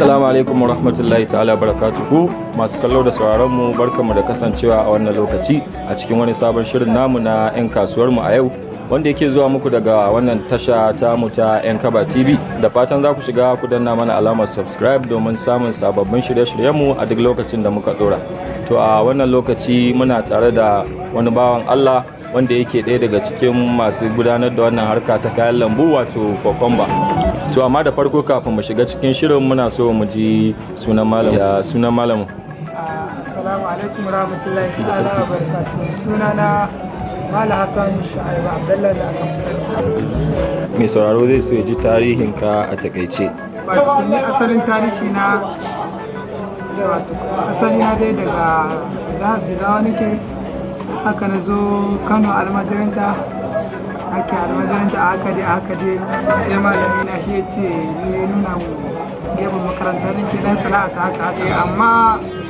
Assalamu alaikum wa rahmatullahi ta'ala barakatuhu. Masu kallo da sauraron mu, barkamu da kasancewa a wannan lokaci a cikin wani sabon shirin namu na 'yan kasuwar mu a yau, wanda yake zuwa muku daga wannan tasha ta mu ta 'Yan Kaba TV. Da fatan za ku shiga ku danna mana alamar subscribe domin samun sababbin shirye-shiryen mu a duk lokacin da muka dora. To, a wannan lokaci muna tare da wani bawan Allah wanda yake ɗaya daga cikin masu gudanar da wannan harka ta kayan lambu, wato kokomba. To, amma da farko, kafin mu shiga cikin shirin, muna so mu ji sunan malam. Ya sunan malamin? Assalamu alaikum rahmatullahi ta'ala wa barakatuhu. Sunana Malam Hassan Shu'aibu Abdullahi da aka fi sani. Mai sauraro zai so ya ji tarihin ka a takaice. Wato ni asalin tarihi na, wato asali na dai daga jihar Jigawa nake. Haka na zo Kano almajiranta, ake almajiranta a haka dai sai malami na shi ya ce ni nuna mu gefen makaranta nake dan sana'a ta haka haka, amma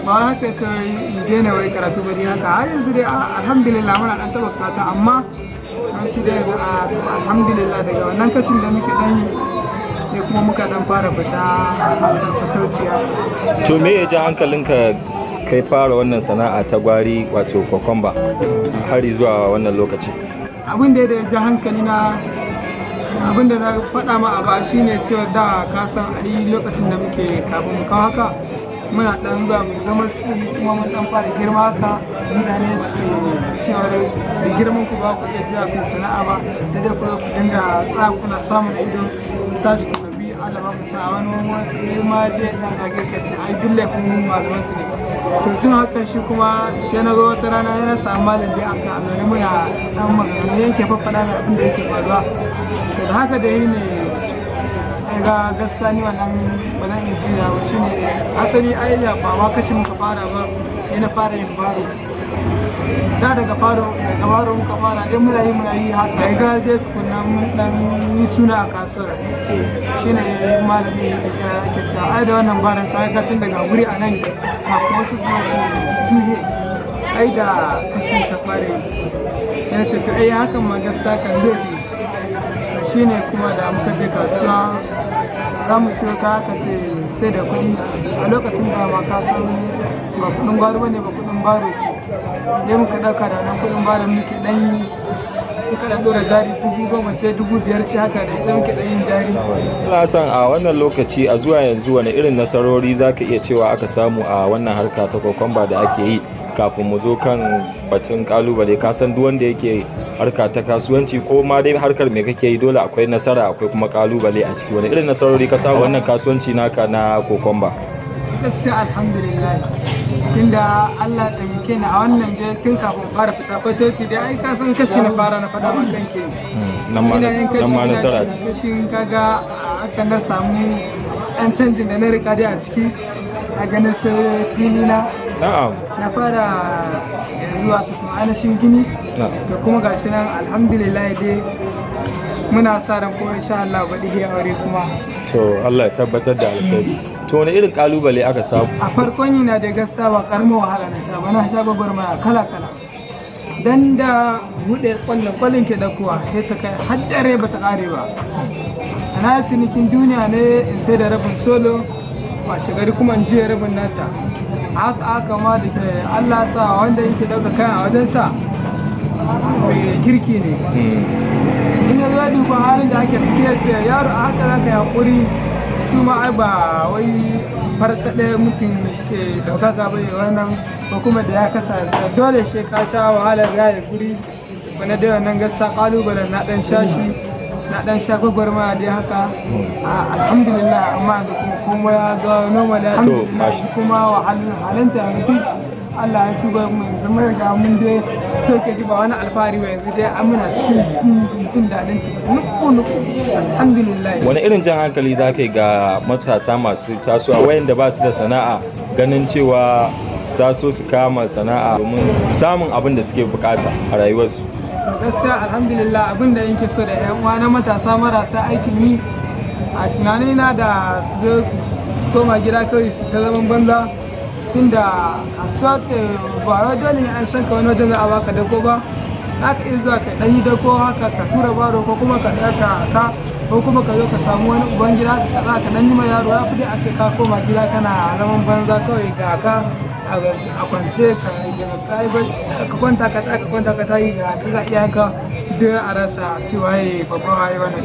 ba wai haka ta in daina wai karatu ba dai. Haka har yanzu dai, alhamdulillah, muna dan taba karatu, amma an ci dai, alhamdulillah, daga wannan kashin da muke dan yi sai kuma muka dan fara fita fatauciya. To, me ya ja hankalinka kai fara wannan sana'a ta gwari, wato kokomba, har zuwa wannan lokaci? Abin da ya ja hankali na, abin da na faɗa ma a ba shine cewa da ka san a lokacin da muke kafin mu kawo haka, muna ɗan zuwa mu zama su, kuma mun ɗan fara girma haka, mutane suke cewa da girman ku ba ku iya zuwa ku sana'a ba, sai dai ku zo ku dinga tsaya kuna samun ido ku tashi ku tafi. Allah ba ku sa'a, wani wani ma dai dan zage ka ce ai duk laifin malaman su ne. To, tun haka shi kuma sai na zo wata rana yana samu malam dai aka a zaune, muna dan magana, yake faffaɗa mai abin da yake faruwa. To, da haka dai ne ga gaskiya ni wannan ba zan iya juya ba. Shine asali ai da ba ma kashi muka fara ba, sai na fara yin baro da daga baro muka fara dai, muna yi haka ga dai tukunna mun dan yi suna a kasuwar. Shine malami ya kira ake cewa ai da wannan baran sai ka tun daga guri a nan kafin wasu su tuhe, ai da kashi ka fara yi. Ya ce to ai hakan ma gaskiya kan zai fi. Shine kuma da muka je kasuwa za mu siyo ka, aka ce sai da kuɗi. A lokacin da ma ka san ba kuɗin gwari ba ne ba, kuɗin baro ce dai muka ɗauka. Da nan kuɗin baron muke ɗan yi, muka ɗan ɗora jari 10,000 ce, 5,000 ce, haka da ita muke ɗan yin jari. Ina son a wannan lokaci, a zuwa yanzu, wani irin nasarori za ka iya cewa aka samu a wannan harka ta kokomba da ake yi, kafin mu zo kan batun kalubale? Ka san duk wanda yake harka ta kasuwanci, ko ma dai harkar me kake yi, dole akwai nasara, akwai kuma kalubale a ciki. Wani irin nasarori ka samu wannan kasuwanci naka na kokomba? Gaskiya alhamdulillah, tunda Allah ya taimake ni a wannan dai, tun kafin fara fita kwatoci dai, ai ka san kashi na fara, na faɗa ma kanke. Nan ma Ina yin kashi, nan ma ina nasara ce. Kashin kaga aka na samu ɗan canjin da na rika dai a ciki, a ganin sai fili na na fara zuwa tukun ainihin gini. Da kuma gashi nan, alhamdulillah dai, muna sa ran kuma insha Allah baɗi ya aure kuma. To, Allah ya tabbatar da alkhairi. To, wani irin kalubale aka samu? A farkon yi na da gaskiya ba karamin wahala na sha ba, na sha gwagwarmaya kala kala, dan da buɗe ƙwallon ƙwallon ke dakuwa sai ta kai har dare ba ta ƙare ba. Ana cinikin duniya ne, in sai da rabin solo, washe gari kuma in jiya rabin nata. Haka haka ma da ke Allah sa wanda yake ɗauka kayan a wajensa mai kirki ne. In ya zo duba halin da ake ciki, ya ce yaro, a haka za ka yi haƙuri, su ma ai ba wai farta ɗaya mutum ke ɗaukaka bai wannan ko kuma da ya kasa dole shi ka sha wahalar raye guri. Wani dai wannan gaskiya ƙalubalen na ɗan sha shi, na ɗan sha gwagwarmaya dai haka. Alhamdulillah, amma yanzu kuma komai ya ga normal, ya To, kuma wahalhalunta yanzu duk Allah ya tuba mu, yanzu mun riga mun dai soke shi, ba wani alfahari ba, yanzu dai an muna cikin jin daɗin nuku nuku, alhamdulillah. Wani irin jan hankali za ka yi ga matasa masu tasowa wayanda ba su da sana'a, ganin cewa su taso su kama sana'a domin samun abin da suke bukata a rayuwarsu? To, gaskiya alhamdulillah, abin da yake so da yan uwa na matasa marasa aikin yi, a tunanina da su zo su koma gida kawai su ta zaman banza, tunda kasuwa ce, ba wai dole ne an san ka wani wajen za a baka dako ba. Za ka iya zuwa ka ɗan yi dako haka, ka tura baro ko kuma ka tsaya ka Ko kuma ka zo ka samu wani uban gida ka za ka dan yi ma yaro, ya fi dai a ce ka koma gida kana zaman banza kawai, ga ka a kwance, ka kwanta ka tsaya, ka kwanta ka tayi, ga ka ga iyayenka duk a rasa cewa ya babban waye wannan.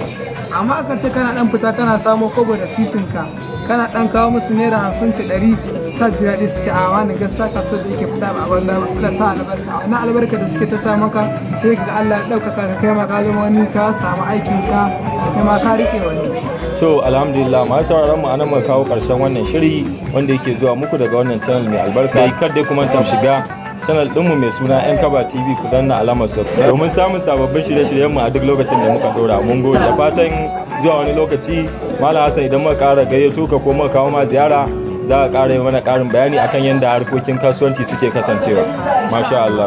Amma aka ce kana dan fita kana samo kobo da sisinka, kana dan kawo musu ₦50 ce 100, sa ji daɗi su ci a wani gaskiya kasuwar da yake fita ba a banza ba, Allah sa albarka. Wannan albarka da suke ta sa maka, sai ka ga Allah ya ɗaukaka ka, kai ma ka zama wani, ka samu aikin ka, kai ma ka rike wani. To, alhamdulillah. Masu sauraron mu, anan muka kawo karshen wannan shiri wanda yake zuwa muku daga wannan channel mai albarka. Kar dai kuma ta shiga channel ɗinmu mai suna Yan Kaba TV, ku danna alamar subscribe domin samun sababbin shirye-shiryen mu a duk lokacin da muka dora. Mun gode, da fatan zuwa wani lokaci, Malam Hassan, idan muka ƙara gayyato ka ko muka kawo ma ziyara, za ka ƙara yi mana ƙarin bayani akan yadda harkokin kasuwanci suke kasancewa. Masha Allah.